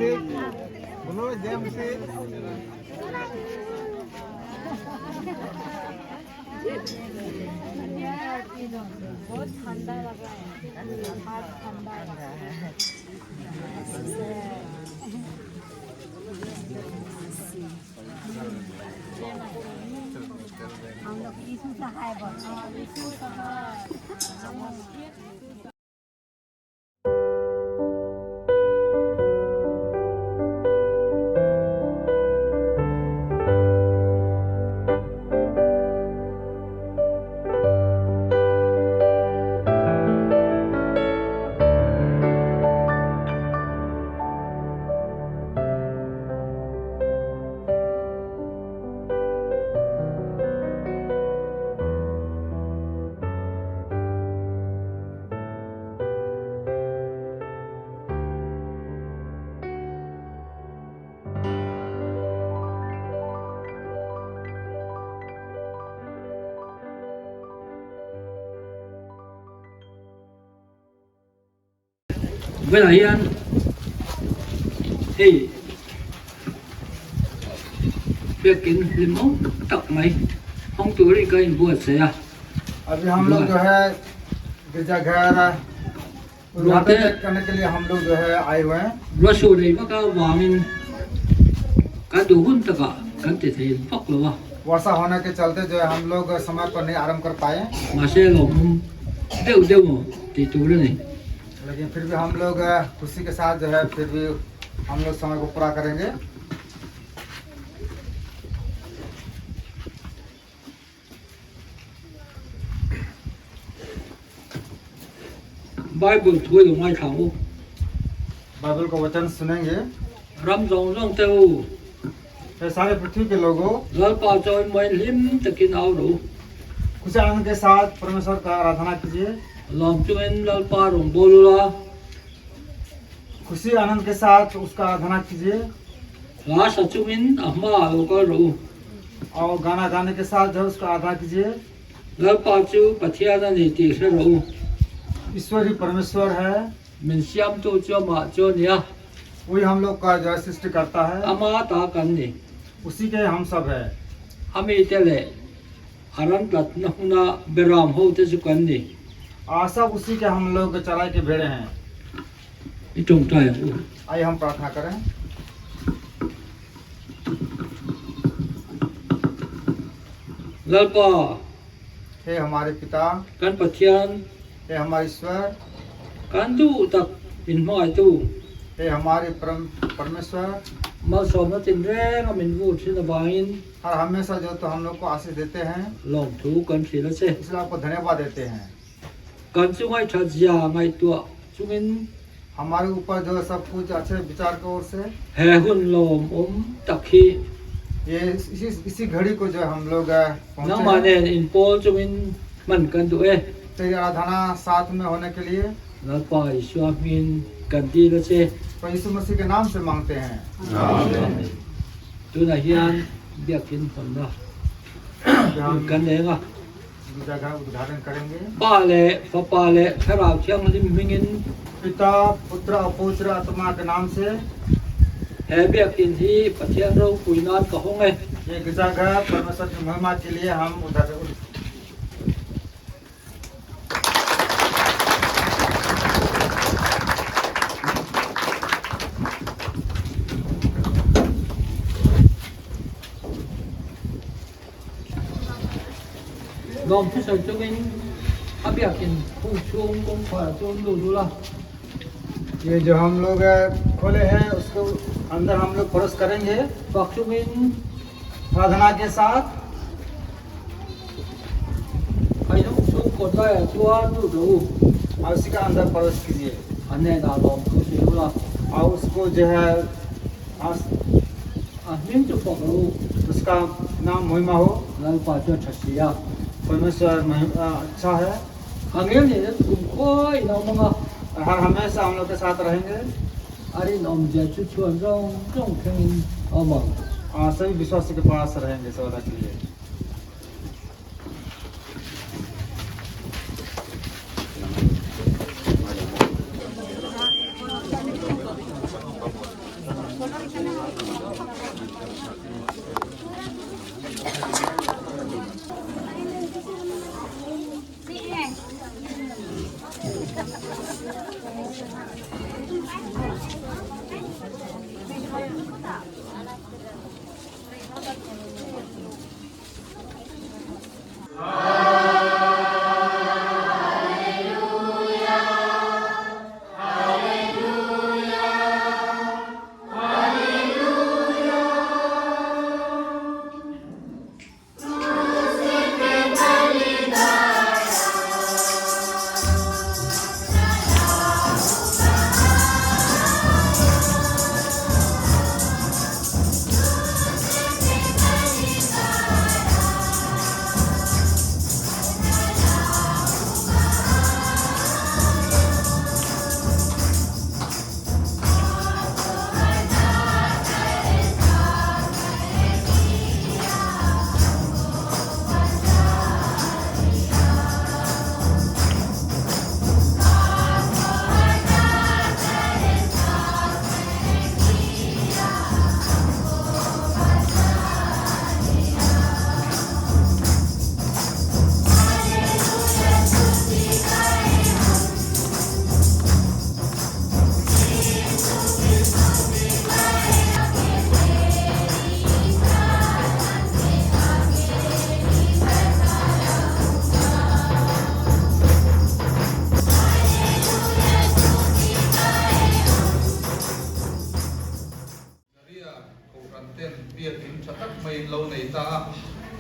मसीह। बोलो जय मसीह। बहुत ठंडा लग रहा है, हाथ ठंडा है। हम लोग यीशु सहाय बोल, यीशु सहाय। Velah hian hei biakin hlimawm tak mai hawng turin ka inbuatsaih a. अभी हम लोग जो है गिरजाघर उद्घाटन करने के लिए हम लोग जो है आए हुए हैं। Ruahsur ei vak avangin kan duh hun takah kan ti thei vak lo a. वर्षा होने के चलते जो है हम लोग समय पर नहीं आरंभ कर पाए। Mahse lawmawm deuh deuh maw tih tur a ni. लेकिन फिर भी हम लोग खुशी के साथ जो है फिर भी हम लोग समय को पूरा करेंगे। Bible thu i lo ngaithla ang u. Bible का वचन सुनेंगे। Ram zawng zawng te u. हे सारे पृथ्वी के लोगों। Lalpa chawi mawiin hlim takin au rawh u. खुशी आनंद के साथ परमेश्वर का आराधना कीजिए। Lawm chungin Lalpa rawn bawl u la. खुशी आनंद के साथ उसका आराधना कीजिए। Hla sa chungin a hmaah lo kal rawh u. और गाना गाने के साथ जो उसका आराधना कीजिए। Lalpa chu Pathian a ni tih hre rawh u. ईश्वर ही परमेश्वर है। Min siamtu chu amah chu a ni a. वही हम लोग का जो है सृष्टि करता है। Ama ta kan ni. उसी के हम सब है। A mite leh a ran tlatna hmuna beram ho te chu kan ni. आ सब उसी के हम लोग चराई के भेड़े हैं। I tawngtai ang u. आइए हम प्रार्थना करें। Lalpa. हे हमारे पिता। Kan Pathian. हे हमारे ईश्वर। Kan duh tak min hmangaihtu. हे हमारे परम परमेश्वर। Malsawmna tinreng a min vur thin avangin. हर हमेशा जो तो हम लोग को आशीष देते हैं। Lawmthu kan hrilh a che. इसलिए आपको धन्यवाद देते हैं। Kan chu ngaihthat zia ngaihtuah chungin. हमारे ऊपर जो सब कुछ अच्छे विचार की ओर से। He hun lawmawm tak hi. ये इसी इसी घड़ी को जो हम लोग पहुंचे। Nangmah nen inpawl chungin hman kan duh e. तेरी आराधना साथ में होने के लिए। Lalpa Isua hmingin kan dil a che. प्रभु यीशु मसीह के नाम से मांगते हैं। Amen. Tunah hian biakin hawnna kan nei anga. उद्घाटन करेंगे। Pa leh Fapa leh Thlarau Thianghlim hmingin. पिता, पुत्र और पवित्र आत्मा के नाम से। He biakin hi Pathian ropui nan ka hawng e. ये गिरजाघर परमेश्वर की महिमा के लिए हम उद्घाटन। Lawm thusawi chungin a biakin hung chhung kawngkhar chu an lut ul a. ये जो हम लोग खोले हैं उसको अंदर हम लोग प्रवेश करेंगे। Fak chungin प्रार्थना के साथ। A in hung chhung kawt laiah chuan lut rawh u. और उसी का अंदर प्रवेश कीजिए। A hnenah lawm thu hrilh ula. और उसको जो है A hming chu fak rawh u. उसका नाम महिमा हो। Lalpa chu a tha si a. परमेश्वर महिमा अच्छा है। A ngel nen an kum khuai in a awm ang a. हर हमेशा हम लोग के साथ रहेंगे। A rinawmzia chu chhuan zawng zawng thlengin a awm ang. सभी विश्वासी के पास रहेंगे सदा के लिए।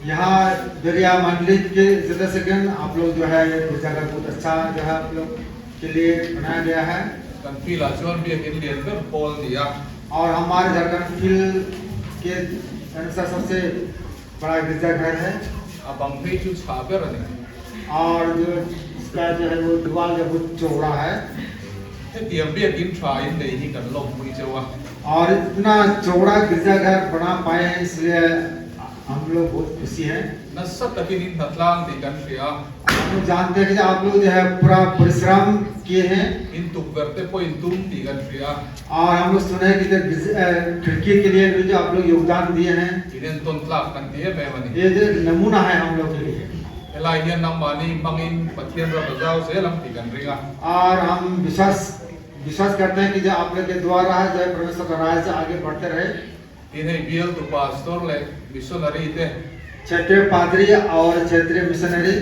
यहाँ दरिया मंडली के सदस्यगण आप लोग जो है गिरजाघर बहुत अच्छा जो है आप लोग के लिए बनाया गया है। Kan field ah chuan biakin lian ber pawl a ni a. और हमारे झारखंड फील्ड के अनुसार सबसे बड़ा गिरजाघर है। A bang phei chu chhah ber a ni. और जो इसका जो है वो दीवार जो बहुत चौड़ा है। Hetiang biakin tha in nei hi kan lawmpui cheu a. और इतना चौड़ा गिरजाघर बना पाए हैं इसलिए हम लोग बहुत खुशी हैं। Nasa takin in hnatlang tih kan hria a. हम लोग जानते हैं कि आप लोग जो है पूरा परिश्रम किए हैं। In tukverh te pawh in tum tih kan hria a. और हम लोग सुने कि जो खिड़की के लिए भी जो आप लोग योगदान दिए हैं। In entawn tlak kan ti em em a ni. ये जो नमूना है हम लोग के लिए। Helai hian nangmahni hmangin Pathian ram a zau zel ang tih kan ring a. और हम विश्वास विश्वास करते हैं कि जो आप लोग के द्वारा जो है परमेश्वर का राज्य आगे बढ़ते रहे। Tin hei bialtu pastor leh missionary te. क्षेत्रीय पादरी और क्षेत्रीय missionary.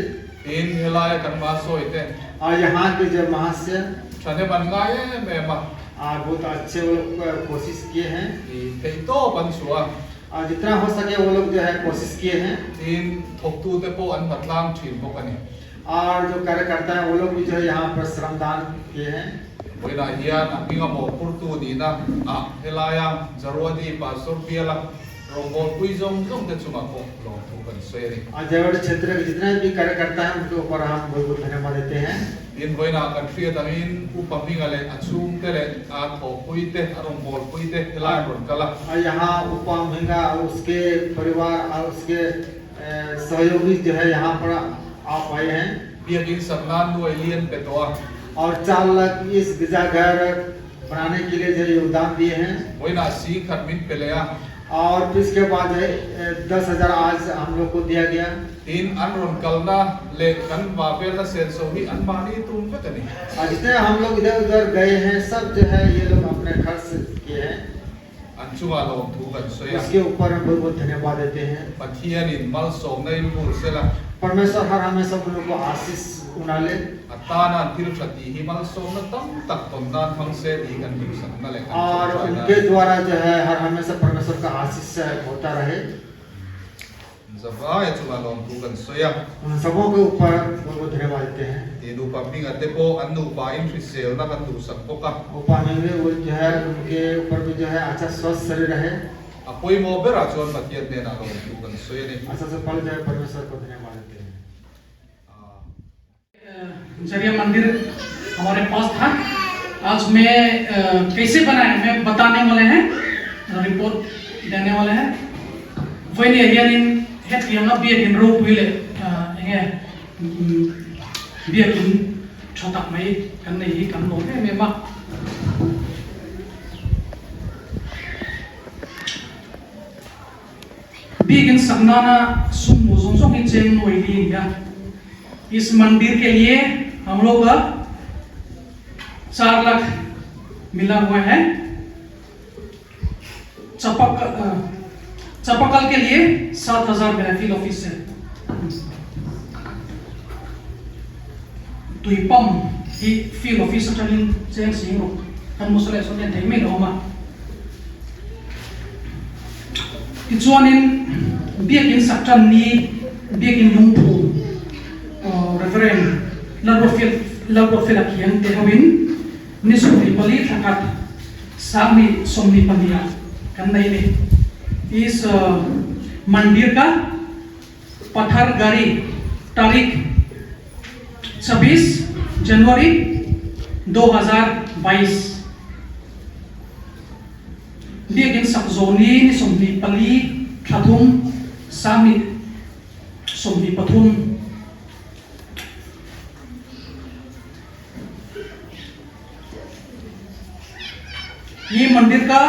Tin helaia kan mahsawi te. और यहाँ के जो महाशय। Thahnem an ngai em em a. और बहुत अच्छे वो लोग कोशिश किए हैं। I theih tawp an chhuah a. और जितना हो सके वो लोग जो है कोशिश किए हैं। Tin thawktute pawh an hmatlang thin bawk a ni. और जो कार्यकर्ता हैं वो लोग भी जो है यहाँ पर श्रमदान किए हैं। Vawiinah hian a hminga mawhphurtu nihna ah helaia Jaruadi Pastor biala rawngbawlpui zawng zawng te chungah pawh lawmthu kan sawi a ni. और जयवड़ क्षेत्र के जितने भी कार्यकर्ता हैं उनके ऊपर हम बहुत बहुत धन्यवाद देते हैं। Tin vawiinah kan hriat angin Upa hminga leh a chhungte leh a thawhpui te a rawngbawlpui te helai an rawn kal a. और यहाँ उपा महंगा और उसके परिवार और उसके सहयोगी जो है यहाँ पर आप आए हैं। Biakin sak nan nuai lian pe tawh a. और 4 लाख इस गिरजाघर बनाने के लिए जो योगदान दिए हैं। Vawiinah sing khat min pe leh a. और फिर इसके बाद जो है 10,000 आज हम लोग को दिया गया। Tin an rawn kalna leh kan va velna senso hi an mahni tum vek a ni. और जितने हम लोग इधर उधर गए हैं सब जो है ये लोग अपने खर्च किए हैं। An chungah lawmthu kan sawi a. उसके ऊपर हम बहुत बहुत धन्यवाद देते हैं। Pathianin malsawmna in hur sela. परमेश्वर हर हमेशा उन लोगों को आशीष उना ले। A tana an thil tha tih hi malsawmna tam tak tawn nan hmang se tih kan duhsakna leh kan और tawngtaina a उनके ni. द्वारा जो है हर हमेशा परमेश्वर का आशीष होता रहे। Zavaia chungah lawmthu kan sawi a. उन सबों के ऊपर बहुत बहुत धन्यवाद देते हैं। Tih nupa hminga te pawh an nupa in hriselna kan duhsak bawk a. Upa hming वो जो है उनके ऊपर भी जो है अच्छा स्वस्थ शरीर रहे। A pawimawh berah chuan Pathian hnenah lawmthu kan sawi a ni. अच्छा से पल जो है परमेश्वर को धन्यवाद देते हैं। जरिया मंदिर हमारे पास था, आज मैं कैसे बनाया मैं बताने वाले हैं, रिपोर्ट देने वाले हैं। Vawinia hianin hetianga biakin ropui leh enge biakin tha tak mai kan nei hi kan lawm em em a. Biakin sak nana sum hmuh zawng zawng hi cheng nuai li a ni a. Is mandir ke liye hum log char lakh mila hua hai. Chapak chapakal ke liye 7000 mila field office se. Tui pump hi field office atangin cheng sing ruk kan hmu saw leh saw ten thei mai lo awm a. Tichuanin biakin sak tan ni biakin lungphu Reverend Lalruatfela khian te hoin ni 24 thla khat Sangni 22 ah kan nei a ni. Is Mandir ka Pathar Gari Tarik 26 January 2022 Biakinn sak zawh ni ni 24 thla thum Sangni 23. ये मंदिर का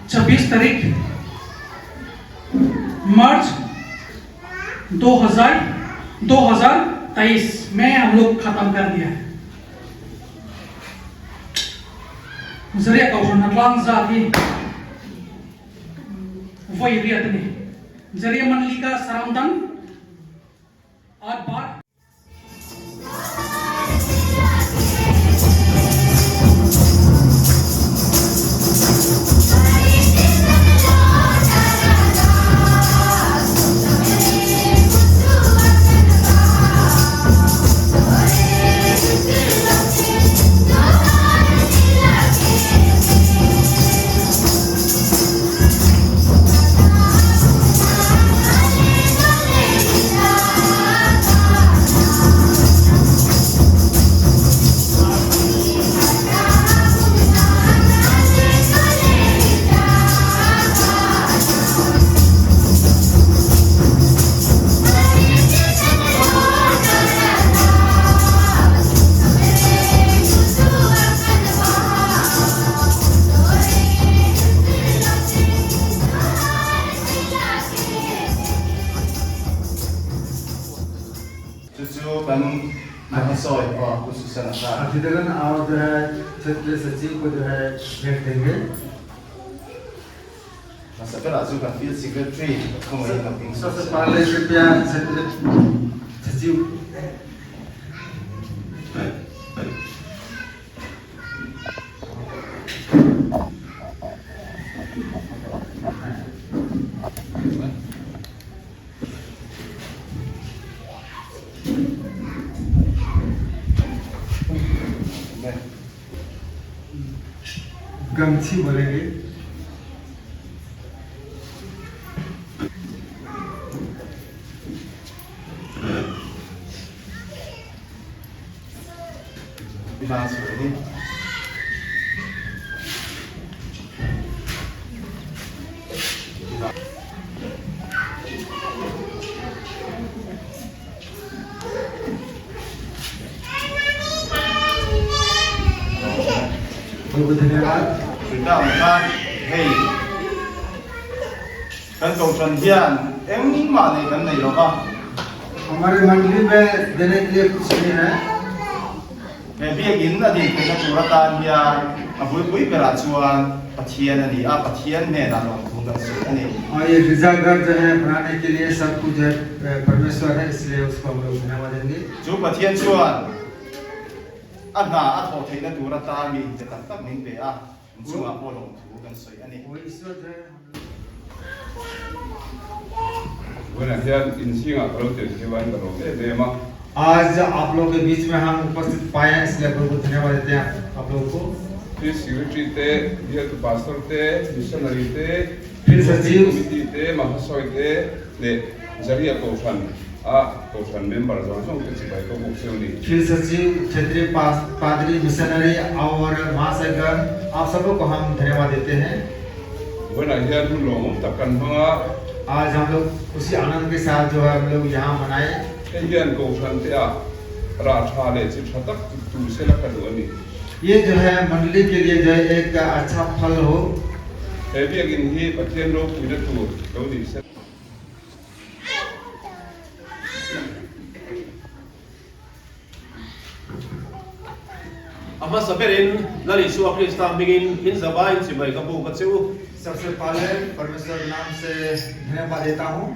26 तारीख मार्च 2023 में हम लोग खत्म कर दिया है। Zariah Kohhran tlang zat hi vawi riat a ni. Zariah Manli ka saramdan aat bar. Chu chu kan Mahasawi aw Pu Susan a kha. अतिथिगण और जो है क्षेत्रीय सचिव को जो है भेंट देंगे। Hmasa berah chu kan Field Secretary khawngaihin kan ping sawt सबसे sawt. पहले कृपया क्षेत्रीय सचिव गमछी बोलेंगे। बहुत बहुत धन्यवाद। Tuna ang khan hei kan kohhran hian engmah nei kan nei lo va. हमारे मंडली में देने के लिए कुछ नहीं है। He biakin a din theihna tur atan hian a bulpui berah chuan Pathian a ni a, Pathian hnenah lawmthu kan sawi a ni. और ये गिरजाघर जो है बनाने के लिए सब कुछ है परमेश्वर है, इसलिए उसको हम लोग धन्यवाद देंगे। Chu Pathian chuan a hna a thawh theihna tur atan mi inche tak tak min pe a, in chungah pawh lawmthu kan sawi a ni. वो ईश्वर जो है हम लोग Vawiinah hian inzingah ka lo tel thei ka lawm em em a. आज आप लोगों के बीच में हम उपस्थित पाए हैं, इसलिए बहुत बहुत धन्यवाद देते हैं आप लोगों को। Field Secretary te, Bialtu Pastor te, Missionary te, Field सचिव Committee te, Mahasawi te leh Zaria Kohhran a Kohhran member zawng zawng te chibai ka buk cheu ni. Field सचिव, क्षेत्रीय पादरी, मिशनरी और महासंघ, आप सबको को हम धन्यवाद देते हैं। Vawiinah hian hun lawmawm tak kan hmang a. आज हम लोग खुशी आनंद के साथ जो है हम लोग यहाँ मनाए। Hei hian Kohhran te ah rah tha leh chi tha tak tur sela ka duh a ni. ये जो है मंडली के लिए जो है एक अच्छा फल हो। He biakinn hi Pathian ropuina tur lo ni se. A hmasa berin Lal Isua Krista hmingin in zavaiin chibai ka buk a che u. सबसे पहले परमेश्वर नाम से धन्यवाद देता हूँ।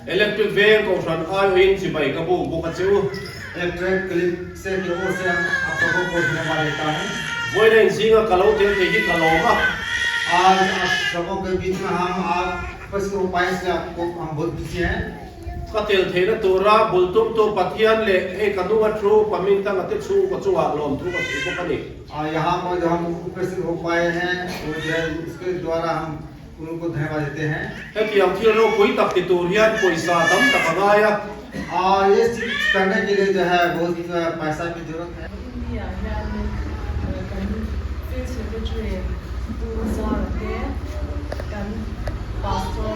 Electric Veng Kohhran aiawhin chibai ka buk bawk a che u. Electric clip से की ओर से हम आप सबों को धन्यवाद देता हूँ। Vawiina inzinga ka lo tel thei hi ka lawm a. आज आप सबों के बीच में हम आप उपस्थित हो पाए इसलिए आपको हम बहुत खुशी हैं। Ka tel theihna tura bul tumtu Pathian leh hei ka hnunga thu Pamintanga te chhungkaw chungah lawmthu ka sawi bawk a ni. यहाँ पर जो हम उपस्थित हो पाए हैं वो जो है उसके द्वारा हम उनको धन्यवाद देते हैं। Hetiang thil ropui tak ti tur hian pawisa tam tak a ngai a. और ये चीज करने के लिए जो है बहुत पैसा की जरूरत है। India hianin kan Field Secretary Pu Zara te, kan Pastor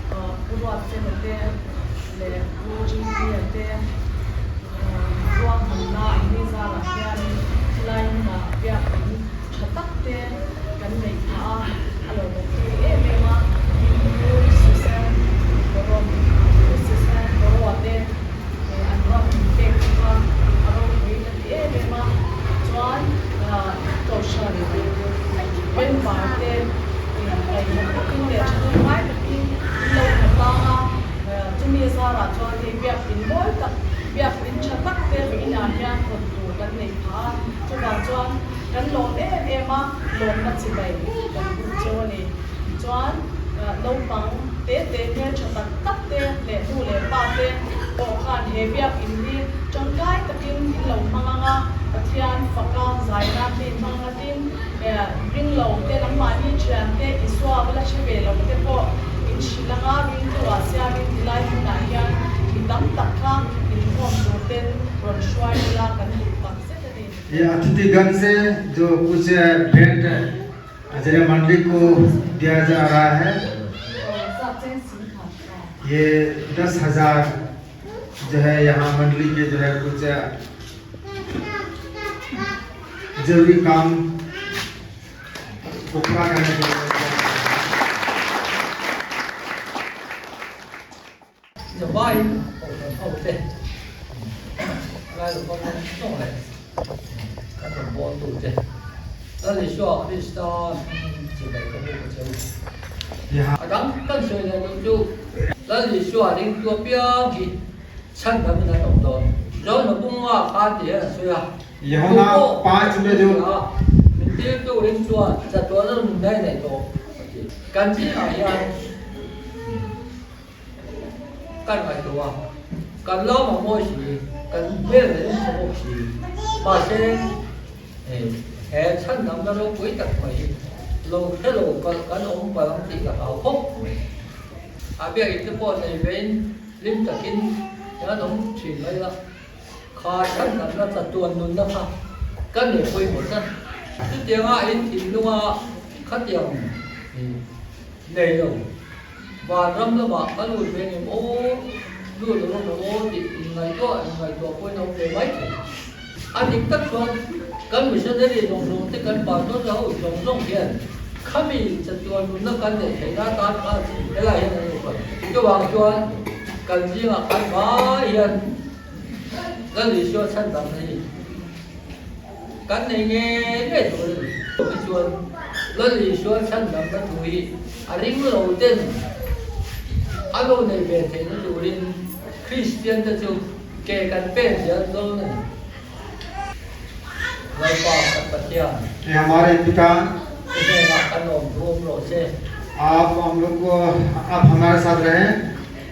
Pu Ruatfela te leh Pu Jingpuia te ruahmanna India zarah hianin khilai hmunah biakin tha tak te kan neih phah a, a lo bawk em em a, Pu Susan Borom, Pu Susan Boroa te an ram pek bawk a, a ropui ka ti em em a, chuan Kohhran member te inkaihhnawk takin leh thahnem ngai takin in lo hnatlang a, chumi zarah chuan hei biakin mawi tak, biakin tha tak te inah hian hawn tur kan nei phah a, chuvang chuan Kan lawm em em a, lawmna chibai kan buk cheu a ni. Chuan naupang te te hmeltha tak tak te leh nu leh pa te pawh khan he biakinn hi tangkai takin in lo hmang ang a, Pathian faka zaina te in hmang ang a, tin ring lo te nangmahni thian te Isua va la hre ve lo te pawh in hrilh ang a, ringtu ah siamin tilai hmunah hian mi tam tak kha inkhawm tur ten rawn hruai ila kan duh tak zet a ni. ये अतिथिगण से जो कुछ भेंट हजरे मंडली को दिया जा रहा है, ये 10,000 जो है यहाँ मंडली के जो है कुछ जरूरी काम को पूरा करने के लिए। Zavaiin kohhran ho te lai lo kawng zawng zawng leh kan rawn bawl tu te Lal Isua Krista hming chibai ka buk a che u. A dang kan sawi leh duh chu Lal Isua ringtu apiang hi chhan dam in an awm dawn. John Mabunga khan ti hian a sawi a, Yehona paanch me jo Min tirtu ring chuan chatuan a nun daih nei tawh a ti. Kan zingah hian Kan ngaihtuah a, kan lo mamawh si, kan hmel leh in tha bawk si. Mahse, he chhandamna ropui tak mai hi lo hre lo kalh kan awm palh ang tih ka hlau khawp mai. A biakinn te pawh nei vein hlim takin an awm thin mai la, kha chhandamna chatuan nunna kha ka nei pawimawh tlat. Chutianga in thinlunga khatiang nei lo. Vanram lamah ka lut ve ngem aw, lut lo rawh aw tih inngaihtuah inngaihtuah pawhin a awm ve mai thei. A dik tak chuan kan missionary zawng zawng te kan pastor te ho zawng zawng hian khami chatuan nunna kan neih theihna atan khan helai hian an lo kal. Chuvang chuan kan zingah khan vai hian Lal Isua chhandamna hi kan nei ngei ngei tur a ni. Tichuan Lal Isua chhandamna thu hi a ring lo ten a lo nei ve theihna turin Kristian te chu ke kan pen zel dawn a ni. Lalpa kan Pathian. He hamare pita. I hnenah kan awm thu awm rawh se. Aap hum log ko aap hamare saath rahe.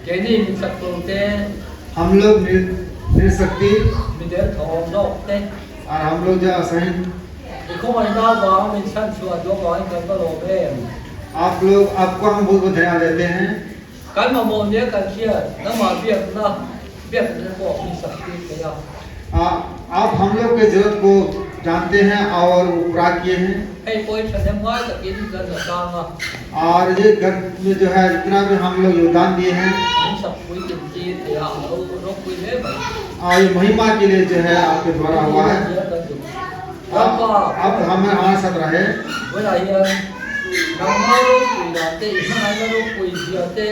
Keini mi chak tur te. Hum log nirshakti. Mi der thawm zawk te. Aur hum log jo asahin. I khawngaihna avanga min chhan chhuah duh avangin kan va lawm em? Aap log aapko hum bahut bahut dhanyavad dete hain. Kan mamawh nia kan hriat, nangmah biakna biakna te pawh min sak tir thei a. Aap hum log ke zarurat ko jante hain aur wo pura kiye hain. Hei pawh hi thahnem ngai takin kan la tang a. Aur ye ghar mein jo hai jitna bhi hum log yogdan diye hain. Min sak pui tin tir thei a, a lo ropui hle mai. Aur ye mahima ke liye jo hai aapke dwara hua hai. Lalpa. Aap hum hamare sath rahe. Vawilah hian. Nangma ropui dan te, i hmangaihna ropui zia te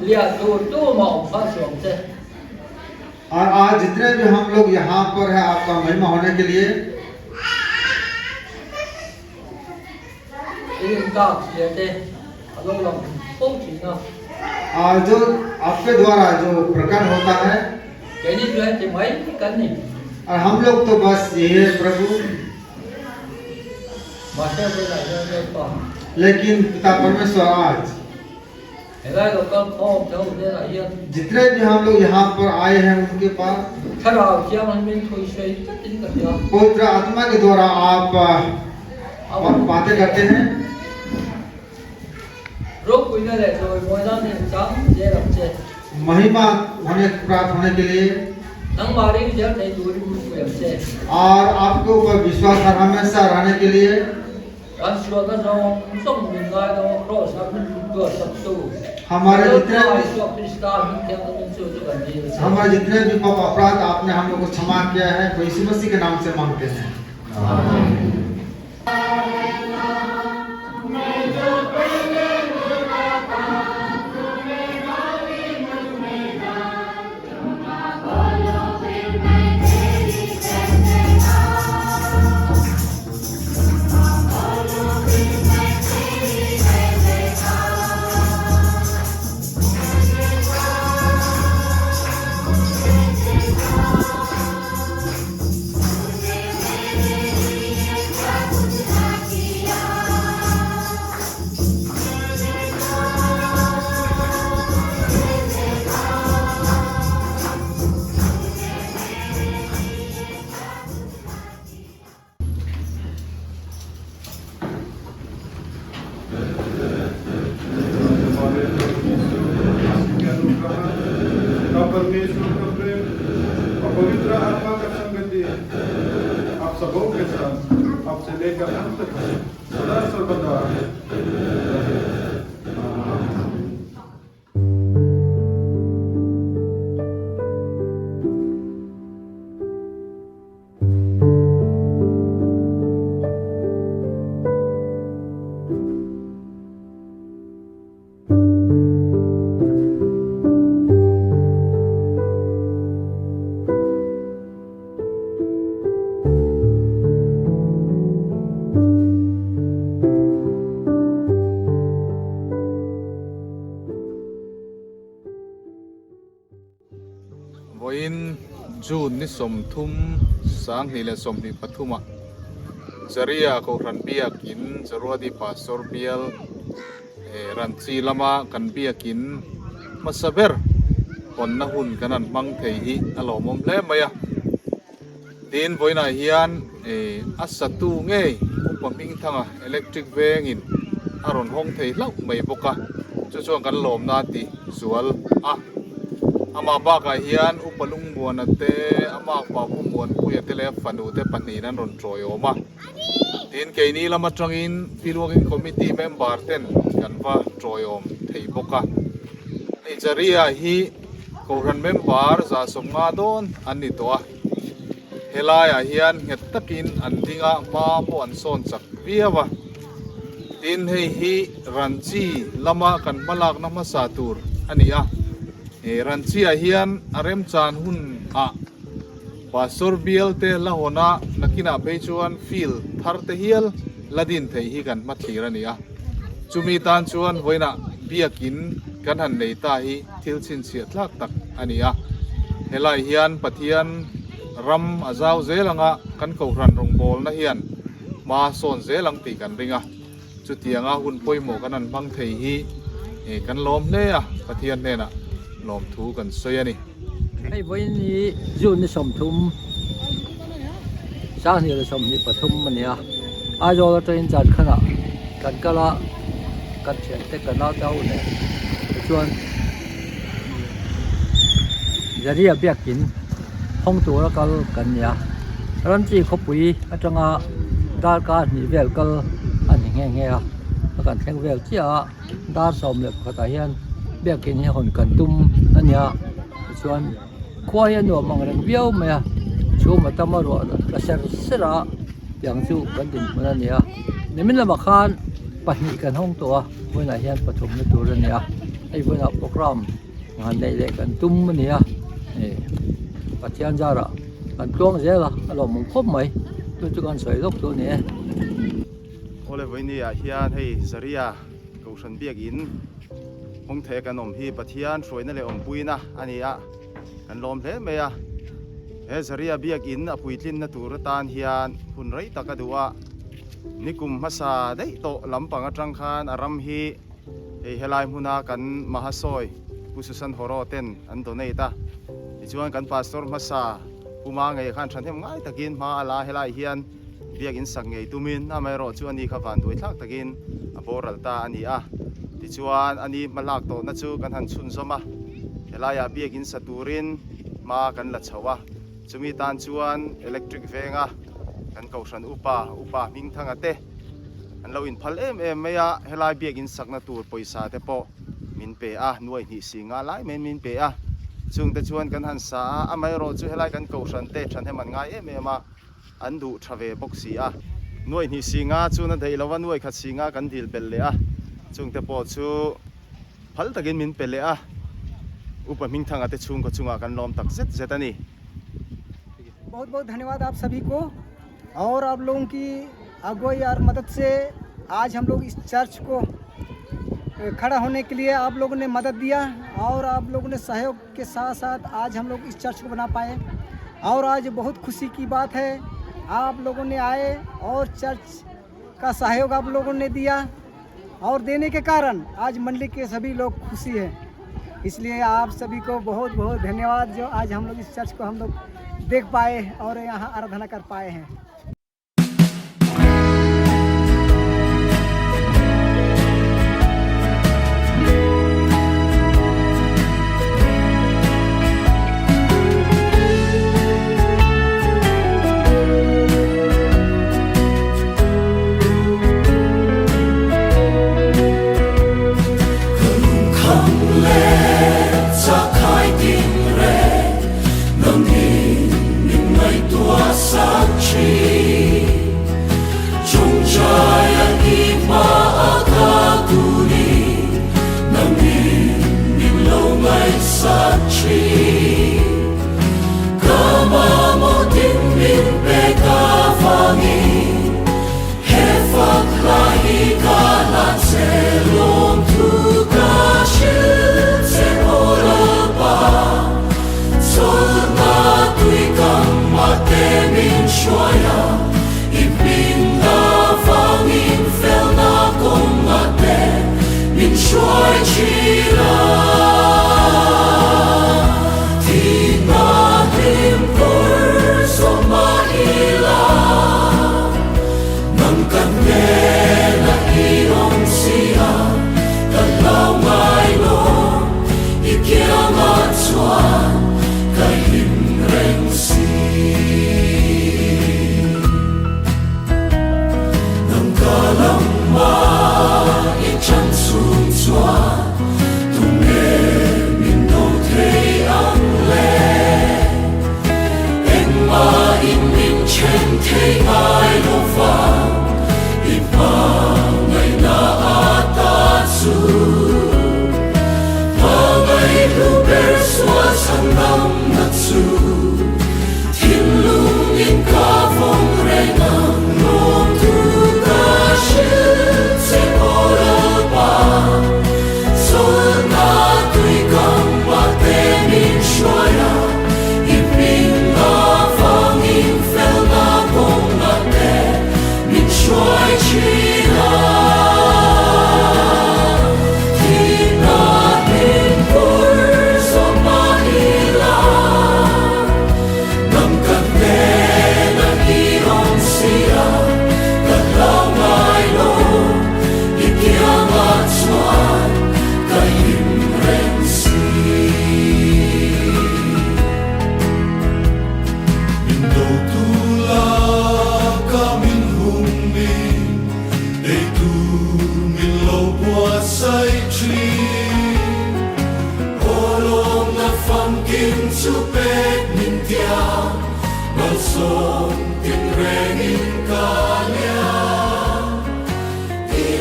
liah tur tumah awm kha suam che. और आज जितने भी हम लोग यहाँ पर है आपका महिमा होने के लिए I rintak zia te a lo lang fo thin a. और जो आपके द्वारा जो प्रकट होता है Keini chu heti mai kan ni. और हम लोग तो बस यही है प्रभु Mahse vawilah hian Lalpa. लेकिन पिता परमेश्वर आज Helai lo kal khawm tho hnenah hian. जितने भी हम लोग यहाँ पर आए हैं उनके पास Thlarau thianghlim min thui sawi tlatin ka hria. पवित्र आत्मा के द्वारा आप बातें करते हैं Ropuina leh chawimawina nen chang zel ang che. महिमा होने प्राप्त होने के लिए Nangmah ring zel thei turin min pui ang che. और आपके ऊपर विश्वास हर हमेशा रहने के लिए Kan sualna zawng zawng min ngai lo a Kraws a min tuar sak tu. हमारे जितने Lalpa Isua Krista hming thianghlim chu chu kan dil a che. हमारे जितने भी पाप अपराध आपने हम लोग को क्षमा किया है तो यीशु मसीह के नाम से मांगते हैं हमारे प्रभु यीशु मसीह के अनुग्रह का परमेश्वर का प्रेम और पवित्र आत्मा का संगति आप सबों के साथ आपसे लेकर अंत तक सदा सर्वदा रहे। आमीन। Vawiin June ni 30 2023 ah Zaria Kohhran biakin Jaruadi Pastor bial Ranchi lama kan biakin hmasa ber hawnna hun kan han hmang thei hi a lawmawm hle mai a. Tin vawiinah hian a satu ngei upa hming thanga electric vengin a rawn hawng thei hlauh mai bawk a, chu chuan kan lawmna a ti zual a. Amah bakah hian upa Lungmuana te, ama pa Pu Muanpuia te leh fanu te pahnihin an rawn tawiawm a. Tin keini lam atangin Field Working Committee member ten kan va tawiawm thei bawk a. Hei Jaria hi Kohhran member 150 dawn an ni tawh a. Helaiah hian nghet takin an ding a, hma pawh an sawn chak viau a. Tin hei hi Ranchi lama kan hmalakna hmasa tur a ni a. He Ranchi-ah hian a remchan hun ah Pastor bial te la hawn a, nakinah phei chuan field thar te hial la din thei hi kan hmathlir a ni a. Chumi tan chuan vawiinah biakin kan han nei ta hi thil chhinchhiah tlak tak a ni a. Helai hian Pathian ram a zau zel anga kan Kohhran rawngbawlna hian hma sawn zel ang tih kan ring a. Chutianga hun pawimawh kan han hmang thei hi kan lawm hle a, Pathian hnenah lawmthu kan sawi a ni. Hei vawiin hi June ni 30, 2023 a ni a, Aizawl atangin Jharkhand-ah kan kal a, kan thiante kan naute ho nen tichuan Zaria biakin hawng tura kal kan ni a, Ramchi khawpui atanga darkar hnih vel kal a ni nghe nghe a, a kan thleng vel chiah a. Dar 11 ah hian biakin hi hawn kan tum a nia tichuan khua hi a nuam ang reng viau mai a chhum a tam a ruah la ser ser a tiang chu kan dinhmun a ni a nimin lamah khan. Pahnih kan hawng tawh a, vawiinah hian pathumna tur a ni a, hei vawiinah programme han neih leh kan tum a ni a, ih Pathian zarah kan tluang zel a, a lawmawm khawp mai, chu chu kan sawi lawk chu a ni e. Awle vawiini ah hian hei Zaria Kohhran biakin hawng thei a kan awm hi Pathian hruaina leh awmpuina a ni a, kan lawm hle mai a, he Zaria biakin a puitlinna tur atan hian hun rei tak a duh a. Nikum hmasa daih tawh lampang atang khan a ram hi hei helai hmuna kan Mahasawi Pu Susan Horo ten an donate a. Tichuan kan Pastor hmasa Pu Ma ngei khan thahnem ngai takin hma a la helai hian biakin sak ngei tumin amaherawh chu ani kha vanduai thlak takin a boral ta a ni a. Tichuan ani hma lak tawhna chu kan han chhunzawm a, helaiah biakin sa turin hma kan la chho a. Chumi tan chuan electric venga kan kohhran upa, Upa Hmingthanga te an lo inphal em em mai a, helai biakin sakna tur pawisa te pawh min pe a, nuai hnih si nga lai maiin min pe a, chungte chuan kan han sa a, amaherawh chu helai kan kohhran te thahnem an ngai em em a, an duh tha ve bawk si a. Nuai hnih si nga chuan a daih lo a, nuai khat si nga kan dil belh leh a, chungte pawh chu. Phal takin min pe leh a, Upa Hmingthanga te chhungkaw chungah kan lawm tak zet zet a ni. बहुत बहुत धन्यवाद आप सभी को और आप लोगों की अगुवाई और मदद से आज हम लोग इस चर्च को खड़ा होने के लिए आप लोगों ने मदद दिया और आप लोगों ने सहयोग के साथ साथ आज हम लोग इस चर्च को बना पाए और आज बहुत खुशी की बात है आप लोगों ने आए और चर्च का सहयोग आप लोगों ने दिया और देने के कारण आज मंडली के सभी लोग खुशी हैं। इसलिए आप सभी को बहुत बहुत धन्यवाद जो आज हम लोग इस चर्च को हम लोग देख पाए और यहाँ आराधना कर पाए हैं।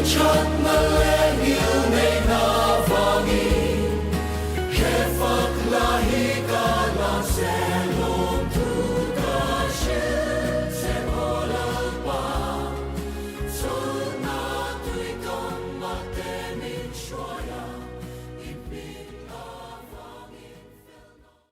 Chat na le